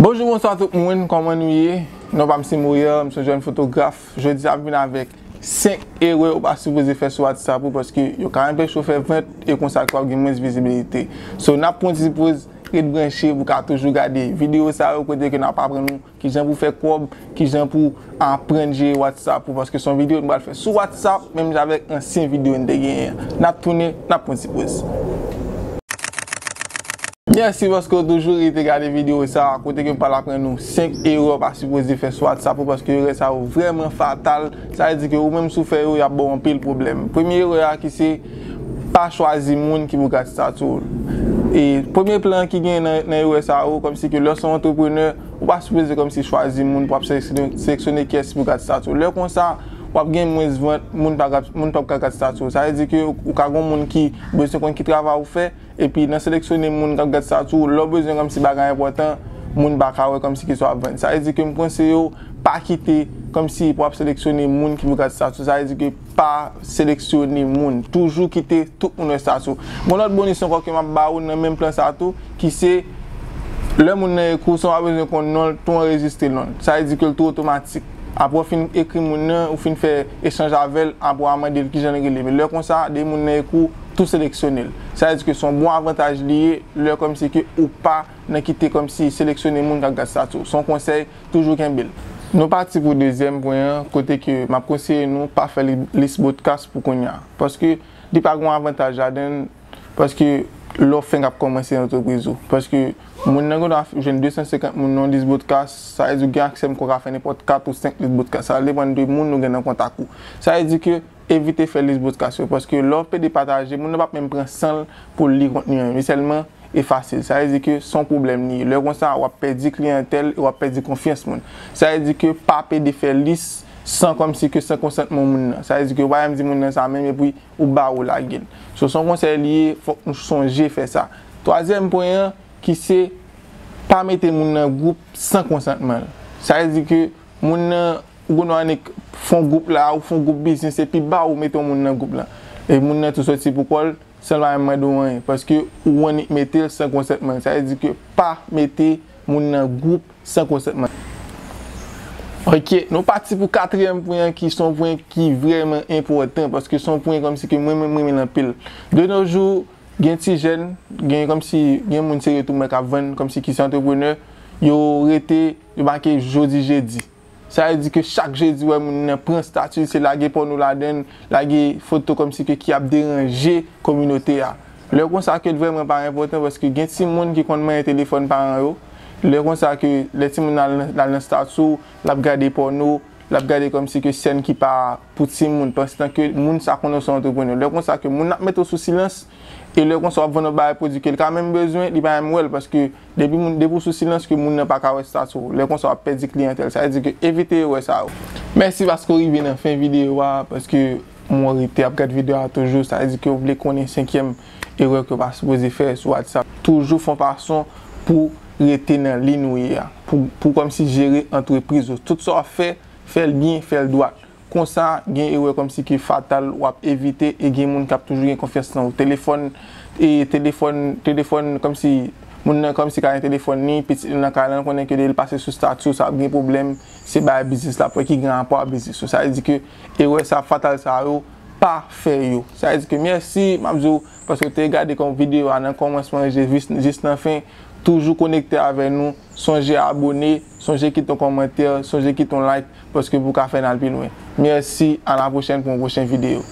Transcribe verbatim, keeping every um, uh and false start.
Bonjou, bonswa tout moun, kòman nou ye? Non pa m se Moyè, m se yon jèn fotograf. Jodi a m vin avèk senk erè ou pa sipoze fè sou WhatsApp ou, paske yo ka anpeche w fè vant e konsa ke w ap gen mwens vizibilite. So, n ap pran yon ti poz, ret branche pou w ka toujou gade videyo sa yo kote ke n ap aprann ou kijan pou fè kòb, kijan pou aprann jere WhatsApp ou, paske se yon videyo nou pral fè sou WhatsApp, menm jan avèk ansyen videyo n te genyen an. N ap tounen, n ap pran ti poz. Mèsi paske w toujou rete gade videyo sa a, kote ke m pral aprann nou senk erè w pa sipoze fè sou WhatsApp ou, paske erè sa yo vrèman fatal. Sa vle di ke ou menm si w fè yo, y ap ba w anpil pwoblèm. Premye erè a ki se pa chwazi moun ki pou gad stati w. E premye plan ki gen nan, nan erè sa yo, kòmsi ke lè w se yon antreprenè, ou pa sipoze kòmsi chwazi moun pou ap seleksyone, seleksyone kiyès ki pou gad stati w. Lè konsa, w ap gen mwens vant, moun pa gad, moun p ap ka gad stati w. Sa vle di ke ou ka gen moun ki bezwen konn ki travay ou fè, epi nan seleksyone moun k ap gad stati w, lè w bezwen kòmsi bagay enpòtan, moun pa ka wè kòmsi ke sa w ap vann. Sa vle di ke m konseye w pa kite kòmsi pou ap seleksyone moun ki pou gad stati w. Sa vle di ke pa seleksyone moun. Toujou kite tout moun wè stati w. Gon lòt bonis ankò ke m ap ba ou nan menm plan sa tou, ki se lè moun nan ekri w san w pa bezwen konn non l, tou anrejistre non l. Sa vle di ke l tou otomatik. Apre w fin ekri moun nan, ou fin fè echanj avè l, apre w a mande l kijan l rele. Men lè konsa, depi moun nan ekri w, tou seleksyone l. Sa vle di ke se yon bon avantaj li ye, lè kòmsi ke ou pa nan kite kòmsi seleksyone moun k ap gad stati w. Se yon konsèy, toujou kenbe l. Nou pati pou dezyèm pwen an, kote ke m ap konseye nou pa fè li, lis broadcast pou kounye a. Paske li pa gen yon avantaj ladan l, paske lè w fenk ap kòmanse antrepriz ou. Paske moun nan gendwa jwenn de san senkant moun nan yon lis broadcast, sa vle di w gen aksè pou w ka fè nenpòt kat ou senk lis broadcast. Sa depann de moun ou gen nan kontak ou. Sa vle di ke evite fè lis broadcast yo, paske lè w pede pataje, moun nan p ap menm pran san l pou l li kontni an. Li sèlman efase l. Sa vle di ke se yon pwoblèm li ye. Lè konsa, w ap pèdi kliyantèl e w ap pèdi konfyans moun. Sa vle di ke pa pede fè lis san kòmsi ke san konsantman moun nan. Sa vle di ke w pa janm di moun nan sa menm epi ou ba ou lage l. So, se yon konsèy li ye, fòk nou sonje fè sa. Twazyèm pwen an, ki se pa mete moun nan gwoup san konsantman l. Sa vle di ke moun nan, ou konnen annik fè yon gwoup la, ou fè yon gwoup biznis, epi ba ou mete yon moun nan gwoup lan. E moun nan tou soti pou kò l, san l pa menm mande w anyen, paske ou annik mete l san konsantman l. Sa vle di ke pa mete moun nan gwoup san konsantman. Ok, nou pati pou katriyèm pwen an, ki se yon pwen ki vrèman enpòtan, paske se yon pwen kòmsi ke mwen menm m renmen l anpil. De nos jours, gen ti jèn, gen kòmsi, gen moun serye tou mwen k ap vann, kòmsi ki se antreprenè, yo rete, yo make jodi jedi. Sa vle di ke chak jedi w wè moun nan pran stati, se lage pòno ladan l, lage foto kòmsi ke ki ap deranje kominote a. Lè konsa ke l vrèman pa enpòtan, paske gen timoun ki konn manyen telefòn paran yo. Lè konsa ke lè timoun nan al, al nan stati w, l ap gade pòno, l ap gade kòmsi ke sèn ki pa pou timoun, pandan ke moun sa konnen w se yon antreprenè. Lè konsa ke moun nan ap mete w sou silans, e lè konsa w ap vann yon bagay pwodui ke l ka menm bezwen, li pa menm wè l, paske depi moun, depi w sou silans ke moun nan pa ka wè stati w. Lè konsa w ap pèdi kliyantèl. Sa vle di ke evite erè sa yo. Mèsi paske w rive nan fen videyo a, paske mwen rete ap gad videyo a toujou. Sa vle di ke w vle konnen senkyèm erè ke w pa sipoze fè sou WhatsApp. Toujou fè yon fason pou rete nan liy ou ye a. Pou, pou kòmsi jere antrepriz ou. Tout sa w ap fè, fè l byen, fè l dwat. Konsa, gen erè kòmsi ke fatal w ap evite e gen moun k ap toujou gen konfyans nan ou. Telefòn, e telefòn, telefòn kòmsi, moun nan kòmsi ka gen telefòn li, pitit li nan kay la, konnen ke lè l pase sou stati w, sa ap gen pwoblèm, se bagay biznis l ap wè ki gen rapò ak biznis ou. Sa vle di ke erè sa fatal sa yo, pa fè yo. Sa vle di ke mèsi, m ap di w, paske w te gade kòm videyo a nan kòmansman jis, jis nan fen. Toujou konekte avè nou. Sonje abone, sonje kite yon kòmantè, sonje kite yon like, paske pou ka fè n al pi lwen. Mèsi, a la pwochèn pou yon pwochen videyo.